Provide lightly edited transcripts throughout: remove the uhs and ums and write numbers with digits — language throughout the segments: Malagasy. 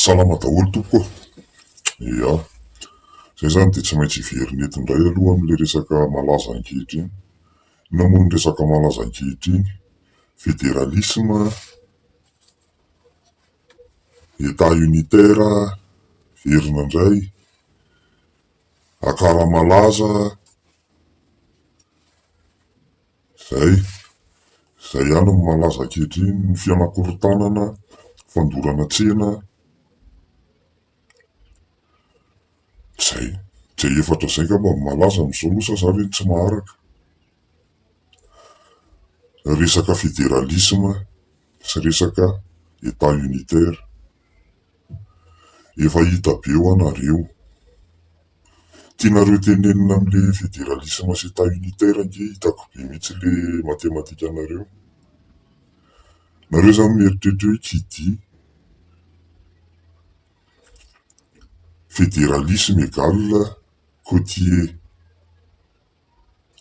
Salama daholo tompoko ô! Ia, izay izany dia tsy maintsy hiverina eto indray aloha amin'ilay resaka malaza ankehitriny. Inona moa ny resaka malaza ankehitriny? Federalisme, Etat unitaire, verina indray, Akaramalaza, Izay. Izay ihany no malaza ankehitriny, ny fianakorontanana, fandorana tsena. Izay. Izay efatra izay angamba no malaza amin'izao aloha sa za ve no tsy maharaka? Resaka federalisme sy resaka Etat unitaire. Efa hita be hoa nareo. Tianareo tenenina amle federalisme sy etat unitaire ange hitako be mihitsy le matematikanareo. Nareo zany mieritreritra hoe qui dit federalisme égale côtier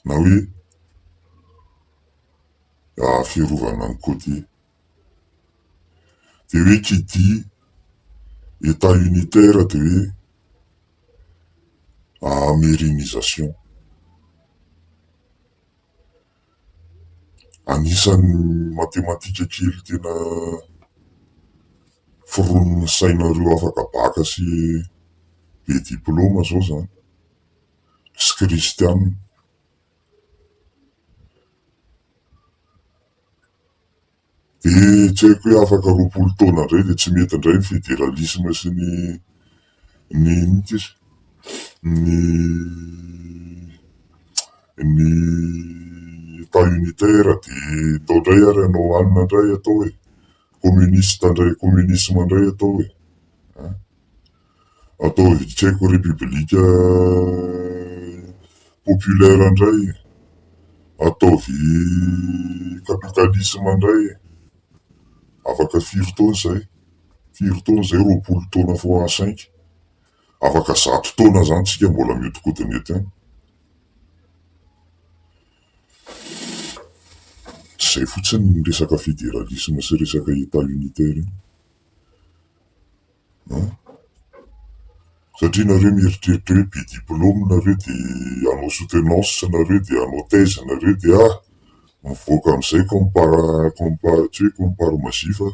na hoe fiarovana ny côtier. Dia hoe qui dit état unitaire dia hoe amérinisation. Anisan'ny matematika kely tena foronin'ny sainareo afaka baka sy be diplaoma zao zany sy kristiana. Dia tsy haiko hoe afaka 20 taona indray dia tsy mety indray ny federalisme sy ny ny inona ity izy? Ny ny état unitaire dia atao indray ary hanao anona indray atao e! Communiste indray communisme indray atao e! An! Ataovy tsy haiko république populaire indray, ataovy capitalisme indray, afaka firy taona izay? Firy taona izay? 20 taona fois cinq, afaka 100 taona izany tsika mbola mihodinkodina eto ihany. Tsy izay fotsiny ny resaka fédéralisme sy resaka état unitaire iny. An! Satria nareo mieritreritra hoe be diplôme nareo de hanao soutenance nareo de hanao thèse nareo de ah! Mivoaka amizay comme par comme par tsy hoe comme par magie fa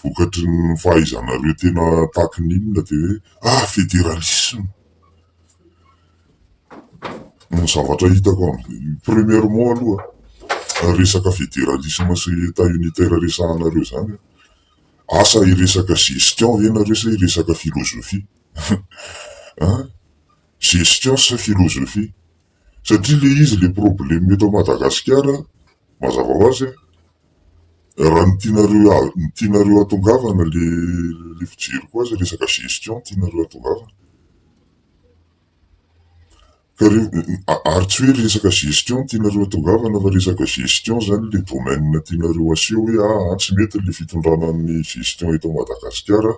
vokatry ny fahaizanareo tena tahaky ny inona de hoe ah! Fédéralisme! Ny zavatra hitako am- premièrement aloha resaka fédéralisme sy état unitaire resahanareo zany an! Asa hiresaka gestion ve nareo sa hiresaka philosophie? An! Gestion sa philosophie? Satria le izy le problème eto Madagasikara mazava ho azy an, raha ny tianareo ny tianareo hatongavana le le fijeriko azy resaka gestion no tianareo hatongavana. Ka re- ary tsy hoe resaka gestion no tianareo hatongavana fa resaka gestion zany le domaine tianareo aseho hoe aa tsy mety le fitondrana ny gestion eto Madagasikara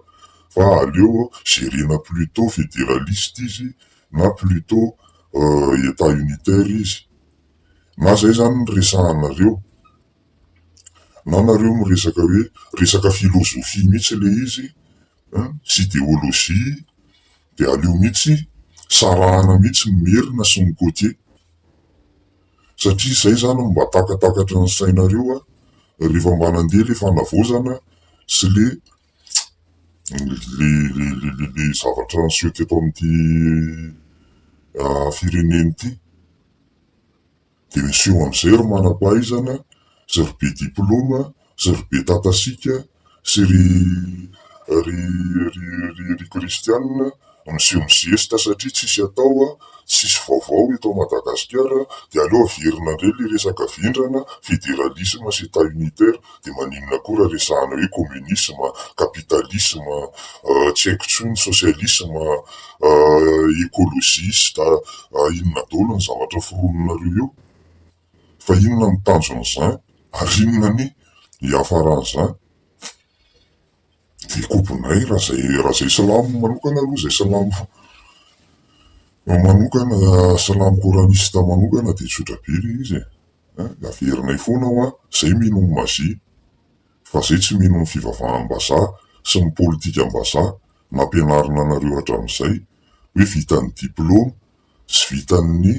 fa aleo gerena plutôt federaliste izy na plutôt état unitaire izy. Na zay zany no resahanareo na nareo miresaka hoe resaka philosophie mihitsy le izy sy idéologie dia aleo mihitsy sarahana mihitsy ny merina sy ny côtier satria izay izany no mba takatakatry ny sainareo rehefa mba nandeha ilay fanavaozana sy le le le le zavatra niseho teto amin'ity firenena ity. Dia miseho amin'izay ry manam-pahaizana sy ry be diplaoma sy ry be tatasiaka sy ry ry ry ry ry kristianina miseho mizesta satria tsisy atao, tsisy vaovao eto Madagasikara dia aleo averina indray ilay resaka vendrana federalisme sy état unitaire dia maninona koa raha resahana hoe communisme, capitalisme, tsy haiko intsony socialisme, ecologiste, inona daholo ny zavatra foroninareo eo? Fa inona ny tanjon'izany ary inona ny hiafaran'izany? Dia kobonay raha izay raha izay silamo manokana aloha izay silamo manokana silamo koranista manokana dia tsotra be ilay izy e! Averinay foana hoa izay mino ny magie fa izay tsy mino ny fivavaham-bazaha sy ny politikam-bazaha. nampianarina anareo hatramin'izay hoe vitan'ny diplaoma sy vitan'ny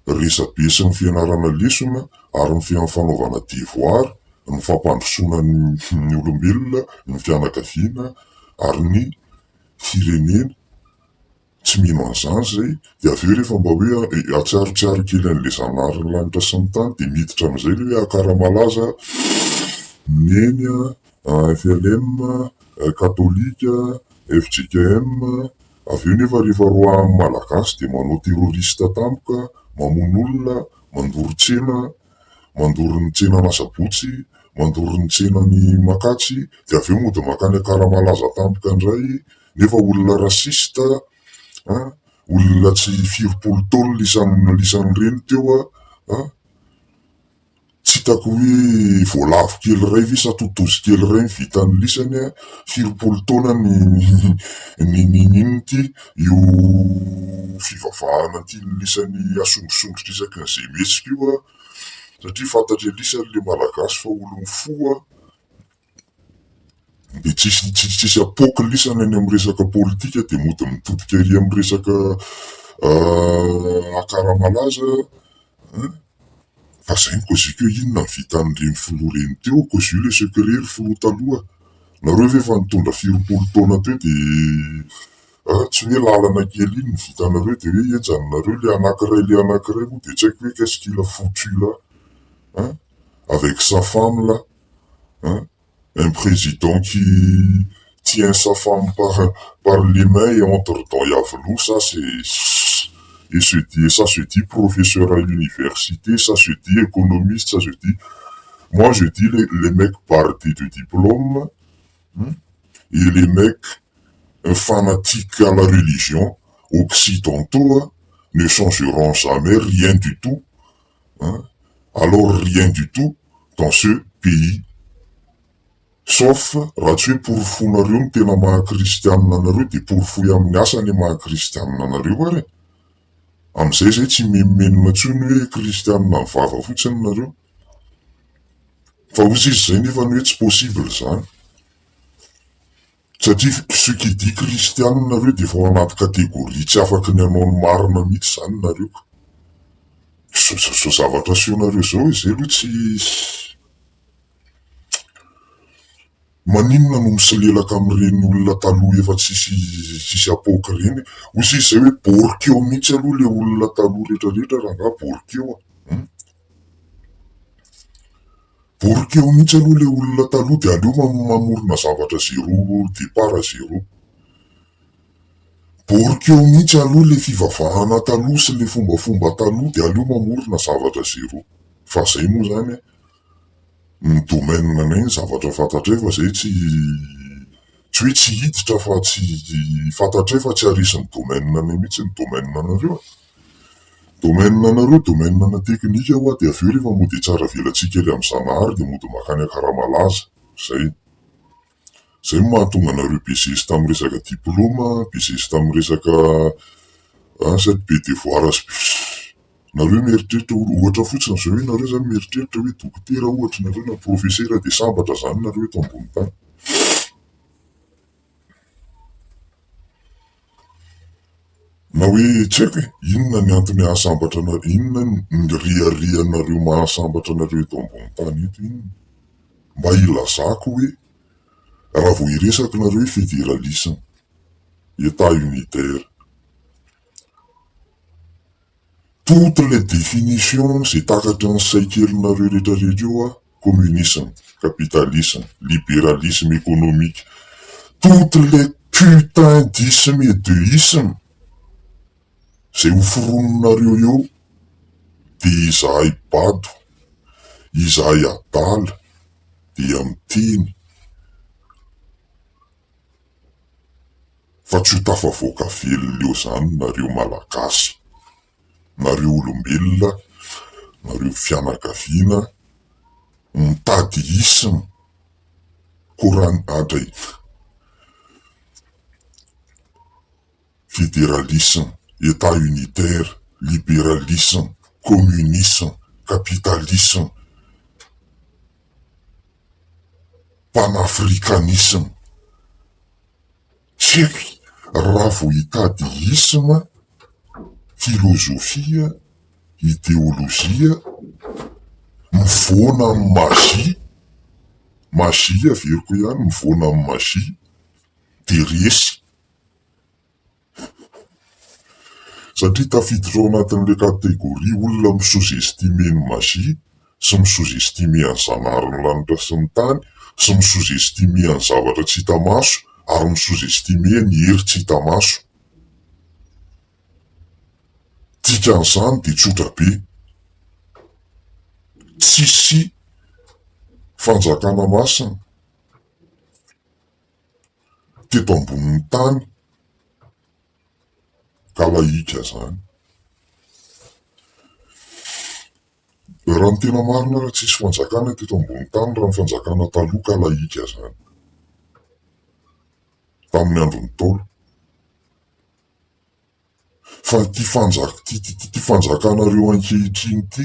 resabe sy ny fianarana lesona ary ny fanaovana devoir, ny fampandrosoana ny olombelona, ny fianakaviana ary ny firenena. Tsy mino an'izany izay, dia avy eo rehefa mba hoe atsiarotsiaro kely an'ilay Zanaharin'ny lanitra sy ny tany dia miditra amin'izay ilay hoe Akaramalaza, Neny, FLM, Katolika, fjkm, avy eo nefa rehefa roahan'ny Malagasy dia manao terroriste tampoka, mamono olona, mandoro tsena, mandoro ny tsenan'Asabotsy, mandoro ny tsenan'i Makatsy, dia avy eo mody mankany Akaramalaza tampoka indray, nefa olona raciste an, olona tsy firy-polo taona isan'ny isan'ireny teo an, tsy hitako hoe voalavo kely iray ve sa totozy kely iray no vitan'ny lisany an, firy-polo taona ny ny ny inona ity io fivavahana tian'ny lisany asondrosondrotra isaky ny izay mihetsika io an, satria fantatr'i lisany le malagasy fa olon'ny fo an. Dia tsisy tsisy apoaka lisany any amin'ny resaka politika dia mody mitodika ery amin'ny resaka akaramalaza an! Fa zay no kôziko hoe inona no vitan'ireny filoha ireny teo, kôzio le secret ry filoha taloha, nareo ve efa nitondra firoapolo taona teo dia tsy hoe lalana kely iny no vitanareo dia hoe henjana nareo le anakiray le anakiray moa dia tsy haiko hoe qu'est-ce qu'il a foutu là an! Avec sa femme là. Hein? Un président qui tient sa femme par, par les mains et entre dans Iavoloha, ça c'est... Et, se dit, et ça se dit professeur à l'université, ça se dit économiste, ça se dit... Moi je dis les, les mecs bardés de diplôme hein, et les mecs fanatiques à la religion occidentaux hein, ne changeront jamais rien du tout. Hein, alors rien du tout dans ce pays. Sauf raha tsy hoe porofoinareo ny tena maha kristianina anareo dia porofoy amin'ny asa ny maha kristianina anareo ary e. Amin'izay zay tsy mimenomenona intsony hoe kristianina amin'ny vava fotsiny nareo. Fa hoy izy zay nefa ny hoe tsy possible izany. Satria ce qui dit kristianina nareo dia efa ao anaty catégorie tsy afaky ny hanao ny marina mihitsy izany nareo ka. Zao zavatra asehonareo zao izay aloha tsy maninona no misolelaka amin'ireny olona taloha efa tsisy tsisy apoaka ireny. Hoy izy izay hoe borikeo mihitsy aloha le olona taloha rehetrarehetra rangaha borikeo a. Borikeo mihitsy aloha le olona taloha dia aleo mamorona zavatra zéro départ à zéro. Borikeo mihitsy aloha le fivavahana taloha sy le fombafomba taloha dia aleo mamorona zavatra zéro. Fa zay moa zany ny domaine anay ny zavatra fantatray fa zay tsy tsy hoe tsy hiditra fa tsy fantatray fa tsy haresin'ny domaine anay mihitsy ny domaine anareo e. Domaine anareo domaine ana teknika hoa dia avy eo rehefa mody tsara velatsihy kely amin'ny Zanahary dia mody makany Ankaramalaza. Zay. Zay no mahatonga anareo be zesta amin'ny resaka diploma, be zesta amin'ny resaka sady be devoir sy be. Nareo mieritreritra ohatra fotsiny zao hoe nareo zany mieritreritra hoe dokotera ohatra nareo na profesera dia sambatra zany nareo eto ambony tany. Na hoe tsy haiko e, inona ny antony hahasambatra anareo, inona ny reharehanareo mahasambatra anareo eto ambony tany eto, inona? Mba hilazako hoe raha vao hiresaka nareo hoe fédéralisme, état unitaire, toutes les définitions izay takatry ny saikelinareo rehetrarehetra eo an, communisme, capitalisme, libéralisme économique, toutes les putains d'isme et de isme izay ho foroninareo eo dia izahay bado, izahay adala dia miteny fa tsy ho tafavoaka velona eo izany nareo Malagasy, nareo olombelona, nareo fianakaviana mitady isme koran adray fédéralisme, état unitaire, libéralisme, communisme, capitalisme, panafricanisme. Tsy haiko. Raha vao hitady isme, filozofia, ideolojia, mivoana amin'ny magie, magie averiko ihany, mivoana amin'ny magie, dia resy. Satria tafiditra ao anatin'ilay catégorie olona mi-sous-estimer ny magie sy mi-sous-estimer an'i Zanaharin'ny lanitra sy ny tany sy mi-sous-estimer ny zavatra tsy hita maso ary mi-sous-estimer ny hery tsy hita maso. Dikan'izany dia tsotra be. Tsisy fanjakana masina teto ambonin'ny tany ka lahika zany. Raha ny tena marina raha tsisy fanjakana teto ambonin'ny tany raha ny fanjakana taloha ka lahika zany. Tamin'ny andron'ny Ntaolo. Fa ity fanjak ity ity ity fanjakanareo ankehitriny ity,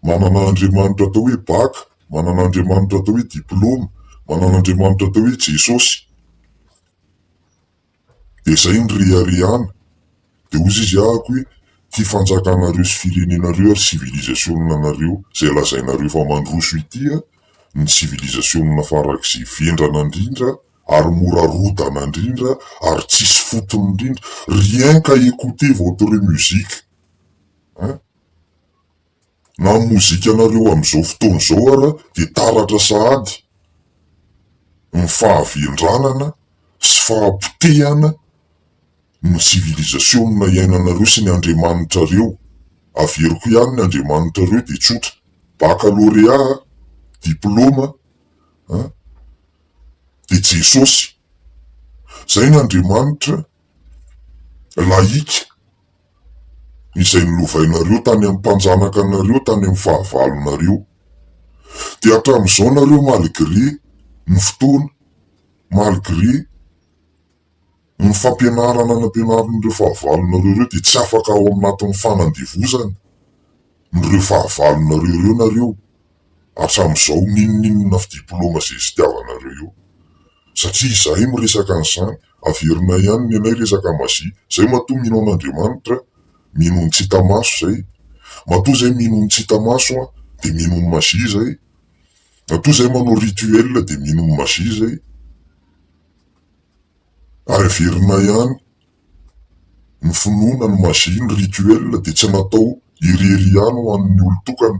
manana Andriamanitra atao hoe baka, manana Andriamanitra atao hoe diploma, manana Andriamanitra atao hoe Jesosy. Dia izay no reharehana. Dia hozy izy ahako hoe ity fanjakanareo sy firenenareo ary civilisation-nareo izay lazainareo fa mandroso ity an, ny civilisation farak'izay vendrana indrindra ary mora rodana indrindra ary tsisy fotony indrindra, rien qu'à écouter votre musique hein! Na ny mozikanareo amin'izao fotoana izao ara dia taratra sahady ny fahavendranana sy fahapotehana ny civilisation iainanareo sy ny andriamanitrareo, averiko ihany ny andriamanitrareo dia tsotra, baccalauréat, diploma hein! dia Jesosy. Izay ny Andriamanitra laïka izay nolovainareo tany amin'ny mpanjanaka anareo, tany amin'ny fahavalonareo. Dia hatramin'izao nareo malgré ny fotoana, malgré ny fampianarana nampianarin'ireo fahavalonareo ireo dia tsy afaka ao anatin'ny fanandevozana ireo fahavalonareo ireo nareo hatramin'izao n'inon'inona diploma izay itiavanareo eo. Satria izahay miresaka an'izany, averinay ihany ny anay resaka magie. Izay matoa mino an'Andriamanitra, mino ny tsy hita maso izay. Matoa izay mino ny tsy hita maso an, dia mino ny magie izay. Matoa izay manao rituel dia mino ny magie izay. Ary averina ihany, ny finoana, ny magie, ny rituel dia tsy natao irery ihany ho an'ny olon-tokana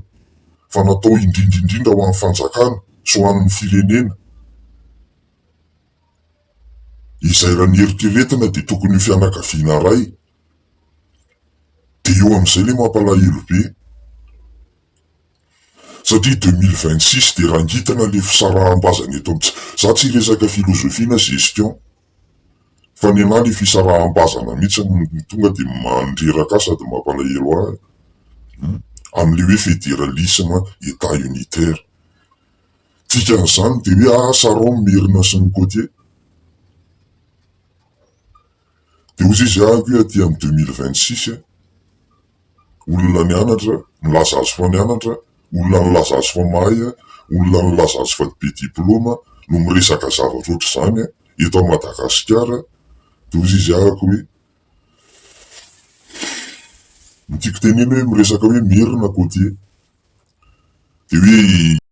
fa natao indrindra indrindra ho an'ny fanjakana sy ho an'ny firenena. Izay raha ny eritreretina dia tokony ho fianakaviana iray. Dia eo amin'izay ilay mampalahelo be. Satria 2026 dia rangitina le fisaraham-bazana eto amintsika. Za tsy hiresaka philosophie na gestion fa ny anah le fisaraham-bazana mihitsy no tonga dia mandreraka ahy sady mampalahelo ahy amle hoe federalisme etat unitaire. Dikan'izany dia hoe ah sarao ny merina sy ny côtier. Dia hozy izy ah hoe aty amin'ny 2026 Olona nianatra, nilaza azy fa nianatra, olona nilaza azy fa mahay, olona nilaza azy fa be diploma no miresaka zavatra ohatr'izany eto Madagasikara, dia hoy izy ahako hoe, ny tiako tenena hoe miresaka hoe merina côtier, dia hoe.